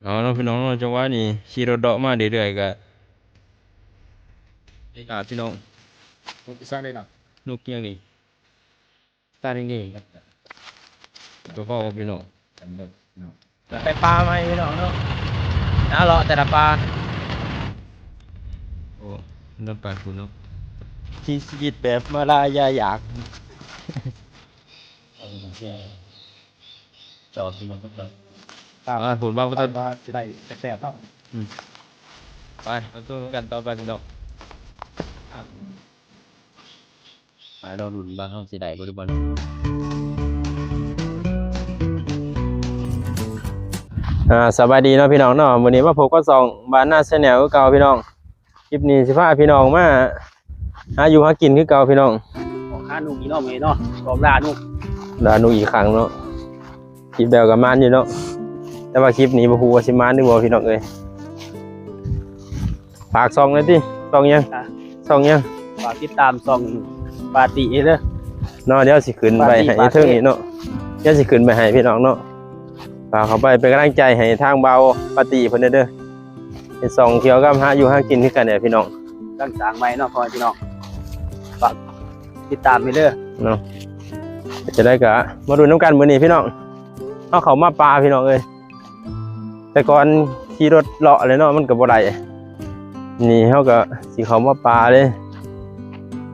ເອົາເນາະພີ່ນ້ອງເນາະ ຈັງຫວະນີ້ຂີ່ລົດເລາະມາເລື້ອຍໆ ກະ ອາ ພີ່ນ້ອງ ນົກອີ່ສັງເດ້ນະ ນົກຫຍັງນີ້ ຕາແດງໆ ກະເວົ້າພີ່ນ້ອງ ໄປປ່າໃໝ່ພີ່ນ້ອງເນາະ ຫາເລາະແຕ່ລະປ່າ ໂອ້ ນຳໄປພຸ້ນເນາະ ຊີວິດແບບມາລາຍາຢາກ ຈອດ ອ່າ ພຸ້ນວ່າ ວ່າຊິໄດ້ແຊບໆເນາະ ອືມ ໄປ ມາສູ່ກັນຕໍ່ໄປພີ່ນ້ອງ ໄປລໍລຸ້ນວ່າເຮົາຊິໄດ້ບໍ່ ຫຼືບໍ່. ອ່າ ສະບາຍດີເນາະພີ່ນ້ອງເນາະ ມື້ນີ້ມາພົບກັບຊ່ອງບ້ານນາແຊນແນວຄືເກົ່າພີ່ນ້ອງ ຄລິບນີ້ຊິພາພີ່ນ້ອງມາຫາຢູ່ຫາກິນຄືເກົ່າພີ່ນ້ອງ ອອກຫານົກອີກເນາະ ມື້ນີ້ເນາະ ອອກລ່ານົກ ລ່ານົກອີກຄັ້ງເນາະ ຄລິບແລ້ວກໍໝານຢູ່ເນາະ ແຕ່ວ່າຄລິບນີ້ບໍ່ຮູ້ວ່າຊິໝານຫຼືບໍ່ພີ່ນ້ອງເອີຍ ຝາກຊ່ອງແດ່ຕິ ຊ່ອງຫຍັງ ອ່ະ ຊ່ອງຫຍັງ ຝາກຕິດຕາມຊ່ອງປາຕີເດີເນາະ ດຽວຊິຂຶ້ນໄປໃຫ້ເທິງນີ້ເນາະ ດຽວຊິຂຶ້ນໄປໃຫ້ພີ່ນ້ອງເນາະ ຝາກເຂົ້າໄປເປັນກຳລັງໃຈໃຫ້ທາງບ່າວປາຕີເພິ່ນແດ່ເດີ ເຮັດຊ່ອງກ່ຽວກັບຫາຢູ່ຫາກິນຄືກັນແຫຼະພີ່ນ້ອງ ຕັ້ງສ້າງໃໝ່ເນາະ ພໍ່ແມ່ພີ່ນ້ອງ ຝາກຕິດຕາມໃຫ້ເດີເນາະ ຈະໄດ້ກະມາລຸ້ນນຳກັນມື້ນີ້ພີ່ນ້ອງ ເຮົາເຂົ້າມາປ່າພີ່ນ້ອງເອີຍ ແຕ່ກ່ອນຂີ່ລົດເລາະເລີຍເນາະ ມັນກໍບໍ່ໄດ້ ນີ້ເຮົາກໍຊິເຂົ້າມາປ່າເລີຍ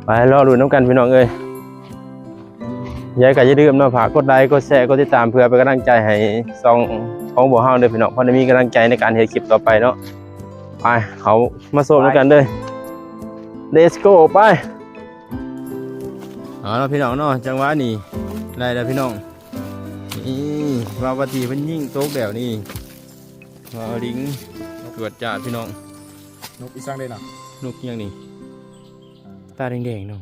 ໄປລໍລຸ້ນນຳກັນພີ່ນ້ອງເອີຍ ຢ່າ ກໍຢ່າລືມເນາະ ຝາກກົດໄລ ກົດແຊ ກົດຕິດຕາມ ເພື່ອເປັນກຳລັງໃຈໃຫ້ຊ່ອງຂອງພວກເຮົາເດີພີ່ນ້ອງ ເຮົາໄດ້ມີກຳລັງໃຈໃນການເຮັດຄລິບຕໍ່ໄປເນາະ ໄປ ເຂົ້າມາຊົມນຳກັນເດີ Let's go ໄປ ເອົາລະພີ່ນ້ອງເນາະ ຈັງຫວະນີ້ໄດ້ແລ້ວພີ່ນ້ອງ ນີ້ ວ່າວ່າທີ່ເພິ່ນຍິງຕົກແລ້ວນີ້ ວ່າລິງ ຈວດຈາດພີ່ນ້ອງ ນົກອີ່ສັງເດ້ນະ ນົກຫຍັງນີ້ ອ່າ ຕາແດງໆເນາະ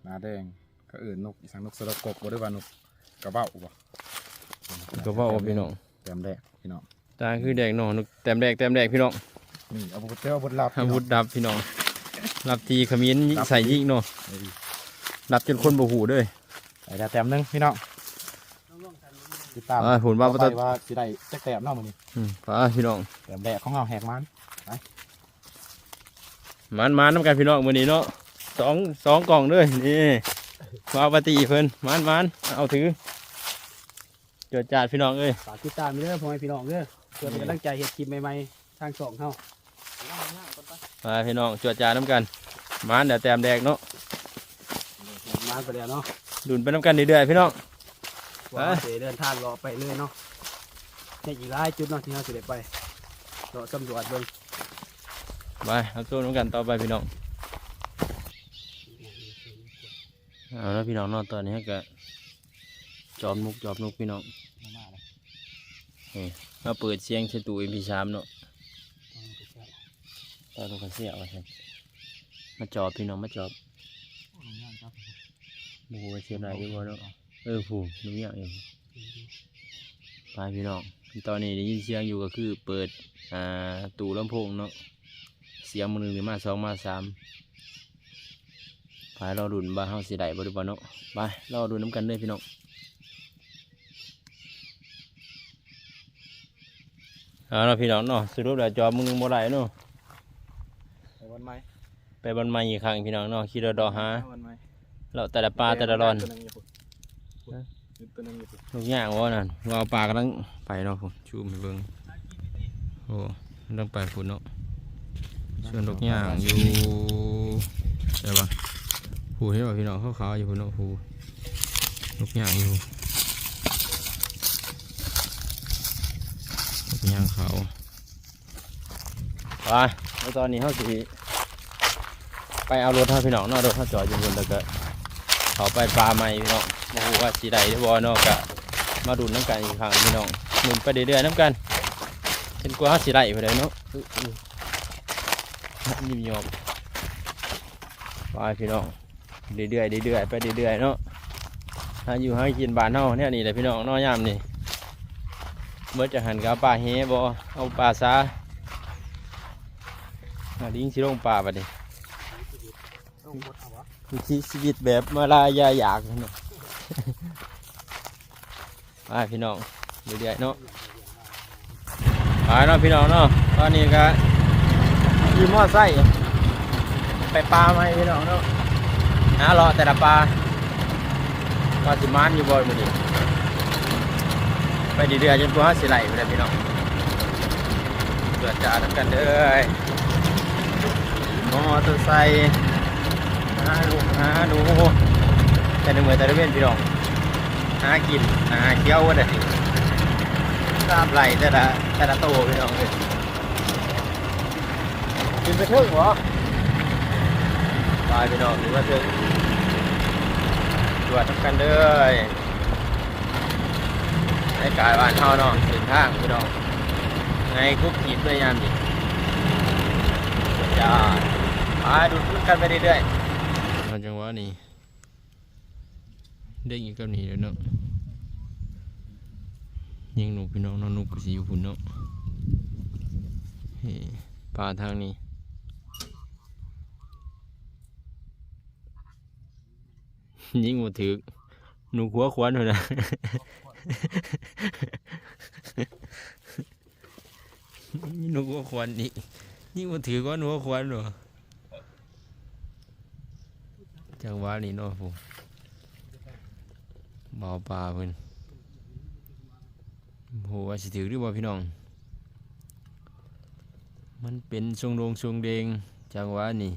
ໜ້າແດງ ເຂົາເອີ້ນນົກອີ່ສັງ ນົກສະລະກົກບໍ່ ຫຼືວ່ານົກກະເວົ້າບໍ່ ກະເວົ້າພີ່ນ້ອງ ແຕ້ມແລກພີ່ນ້ອງ ຕາຄືແດງເນາະ ນົກແຕ້ມແລກ ແຕ້ມແລກພີ່ນ້ອງ ນີ້ອາວຸດ ເຈົ້າອາວຸດລັບ ອາວຸດລັບພີ່ນ້ອງ ລັບທີ່ຂະເໝນໃສ່ຍິງເນາະ ເອີ ລັບຈົນຄົນບໍ່ຮູ້ເດີ ໄດ້ແຕ້ມໜຶ່ງພີ່ນ້ອງ ຕິດຕາມ ອ່າ ພຸ້ນວ່າ ຕໍ່ໄປວ່າຊິໄດ້ຈັກແຕ້ມເນາະມື້ນີ້ ອືມ ໄປພີ່ນ້ອງ ແຕ້ມແລກຂອງເຮົາແຫກມານ ໄປ ມານໆນຳກັນພີ່ນ້ອງມື້ນີ້ເນາະ ສອງ ສອງກ້ອງເດີ ນີ້ ວ່າປາຕີເພິ່ນ ມານໆ ເອົາຖື ຈວດຈາດພີ່ນ້ອງເອີຍ ຝາກຕິດຕາມເດີພໍ່ແມ່ພີ່ນ້ອງເດີ ເພື່ອເປັນກຳລັງໃຈເຮັດຄລິບໃໝ່ໆ ທາງຊ່ອງເຮົາ ມາພີ່ນ້ອງ ຈວດຈາດນຳກັນ ມານແລ້ວແຕ້ມແລກເນາະ ມາໄປແລ້ວເນາະ ລຸ້ນໄປນຳກັນເລື້ອຍໆພີ່ນ້ອງ ວ່າເຮົາຊິເດີນທາງເລາະໄປເລື້ອຍເນາະ ຍັງອີກຫຼາຍຈຸດເນາະທີ່ເຮົາຊິໄດ້ໄປເລາະສຳຫຼວດເບິ່ງ ໄປ ຮັບຊົມນຳກັນຕໍ່ໄປພີ່ນ້ອງ ເອົາລະພີ່ນ້ອງເນາະ ຕອນນີ້ເຮົາກະຈອບນົກ ຈອບນົກພີ່ນ້ອງ ເອີ ມາເປີດສຽງໃສ່ຕູ້ເອັມພີສາມເນາະ ຕາລູກກະເສຍວ່າຊັ້ນ ມາຈອບພີ່ນ້ອງ ມາຈອບ ບໍ່ຮູ້ວ່າຊິໄດ້ຫຼືບໍ່ເນາະ ເອີ ຜູ້ນຸ່ງຍາກຢູ່ ໄປພີ່ນ້ອງ ຕອນນີ້ໄດ້ຍິນສຽງຢູ່ກໍຄືເປີດ ອ່າ ຕູ້ລຳໂພງເນາະ ສຽງມື້ໜຶ່ງນີ້ມາສອງມາສາມ ໄປລໍລຸ້ນວ່າເຮົາຊິໄດ້ບໍ່ຫຼືບໍ່ເນາະ ໄປລໍລຸ້ນນຳກັນເດີພີ່ນ້ອງ ເອົາລະພີ່ນ້ອງເນາະ ສະຫຼຸບແລ້ວຈອບມື້ໜຶ່ງບໍ່ໄດ້ເນາະ ໄປບ່ອນໃໝ່ ໄປບ່ອນໃໝ່ອີກຄັ້ງພີ່ນ້ອງເນາະ ຂີ່ລົດເລາະຫາ ເລາະແຕ່ລະປ່າແຕ່ລະລອນ ໂຕໜຶ່ງຢູ່ພຸ້ນ ໂຕໜຶ່ງຢູ່ພຸ້ນ ລູກຍ່າງບໍ່ນັ້ນ ວ່າປາກຳລັງໄປເນາະ ພຸ້ນ ຊູມໃຫ້ເບິ່ງ ໂອ້ ກຳລັງໄປພຸ້ນເນາະ ສ່ວນນົກຍ່າງຢູ່ໃສວະ ຜູ້ເຫັນບໍ່ພີ່ນ້ອງ ຂາວໆຢູ່ພຸ້ນເນາະ ຜູ້ ນົກຍ່າງຢູ່ ນົກຍ່າງຂາວ ໄປ ແລ້ວຕອນນີ້ເຮົາຊິໄປເອົາລົດເຮົາພີ່ນ້ອງເນາະ ລົດເຮົາຈອດຢູ່ພຸ້ນ ແລ້ວກະເຂົ້າໄປປ່າໃໝ່ພີ່ນ້ອງ ບໍ່ຮູ້ວ່າຊິໄດ້ຫຼືບໍ່ເນາະ ກະມາລຸ້ນນຳກັນອີກຄັ້ງພີ່ນ້ອງ ລຸ້ນໄປເລື້ອຍໆນຳກັນ ຈົນກວ່າເຮົາຊິໄດ້ພຸ້ນແຫຼະເນາະ ຍິ້ມຍອມ ໄປພີ່ນ້ອງ ເລື້ອຍໆ ເລື້ອຍໆ ໄປເລື້ອຍໆເນາະ ຫາຢູ່ຫາກິນບ້ານເຮົາແນວນີ້ແຫຼະພີ່ນ້ອງເນາະ ຍາມນີ້ ເບິດຈາກຫັ້ນກໍເອົາປາແຫບໍ່ ເອົາປາສາ ອ່າ ລິງຊິລົງປ່າບັດນີ້ ວິຖີຊີວິດແບບມາລາຍາຢາກເນາະ ໄປພີ່ນ້ອງ ເລື້ອຍໆເນາະ ไปเนาะพี่น้องเนาะ ตอนนี้ก็ขี่มอไซค์ไปป่าใหม่พี่น้องเนาะ หาเลาะแต่ละป่า ว่าสิหมานอยู่บ่มื้อนี้ ไปเรื่อยๆ จนกว่าเฮาสิไล่พุ้นแหละพี่น้อง จวดจ้าดนำกันเด้อ มอเตอร์ไซค์ หาลูกหาหนู แต่ละมื้อแต่ละเว็นพี่น้อง หากิน หาเขียวว่าได้ ตามไล่แต่ละ แต่ละโตพี่น้องเอ้ย ขึ้นไปเทิงบ่ ไปพี่น้อง ขึ้นมาเทิง จวดนำกันเด้อ บรรยากาศบ้านเฮาเนาะ เส้นทางพี่น้อง ไงคุกขีดด้วยยามนี้ สุดยอด ไปดูดกันไปเรื่อยๆ จังหวะนี้ เด้งอีกกับนี่แล้วเนาะ ยิงนกพี่น้องเนาะ นกก็สิอยู่พุ้นเนาะ เฮ้ ป่าทางนี้ ยิงบ่ถืก นกหัวขวัญพุ้นน่ะ มีนกหัวขวัญอีก ยิงบ่ถืกว่านกหัวขวัญบ่ จังหวะนี้เนาะ ผู้บ่าวป่าเพิ่น โอ้โห ว่าสิถืกหรือบ่พี่น้อง มันเป็นทรงโดงทรงเดง จังหวะนี้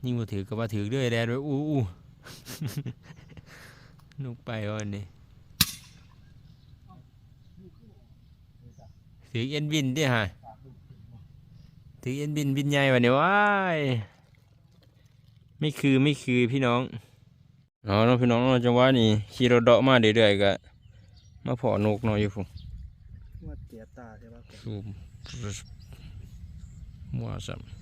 ยิงบ่ถืกก็ว่าถืกเด้อ แล่นไปอู้อู้ นกไปว่านี่ ถืกเอ็นบินติฮะ ถืกเอ็นบิน บินใหญ่ว่านี่ ว้าย ไม่คือ ไม่คือพี่น้อง เอาเนาะพี่น้องเนาะ จังหวะนี้ขี่รถเลาะมาเรื่อยๆ ก็มาพ้อนกเนาะอยู่พุ้น ว่าเตียตาใช่ปะ ซูม มัวซ้ำ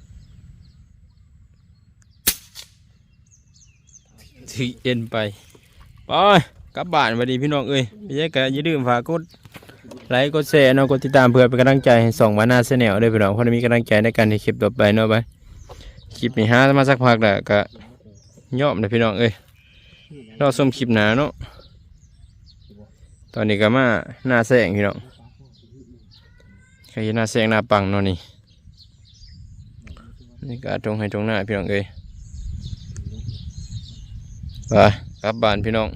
ถืกเอ็นไป ไป กลับบ้านบัดนี้พี่น้องเอ้ย ไปจั่งใดก็อย่าลืมฝากกดไลค์ กดแชร์เนาะ กดติดตามเพื่อเป็นกำลังใจให้ช่องบ้านนาแชนแนลเด้อพี่น้อง เพื่อได้มีกำลังใจในการเฮ็ดคลิปต่อไปเนาะ ไป คลิปนี้หามาสักพักแล้วก็ยอมนะพี่น้องเอ้ย รอชมคลิปหน้าเนาะ ตอนนี้ก็มานาแซงพี่น้อง ก็เฮ็ดนาแซงนาปังเนาะนี่ นี่ก็ตรงไฮ่ตรงนาพี่น้องเอ้ย ไป กลับบ้านพี่น้อง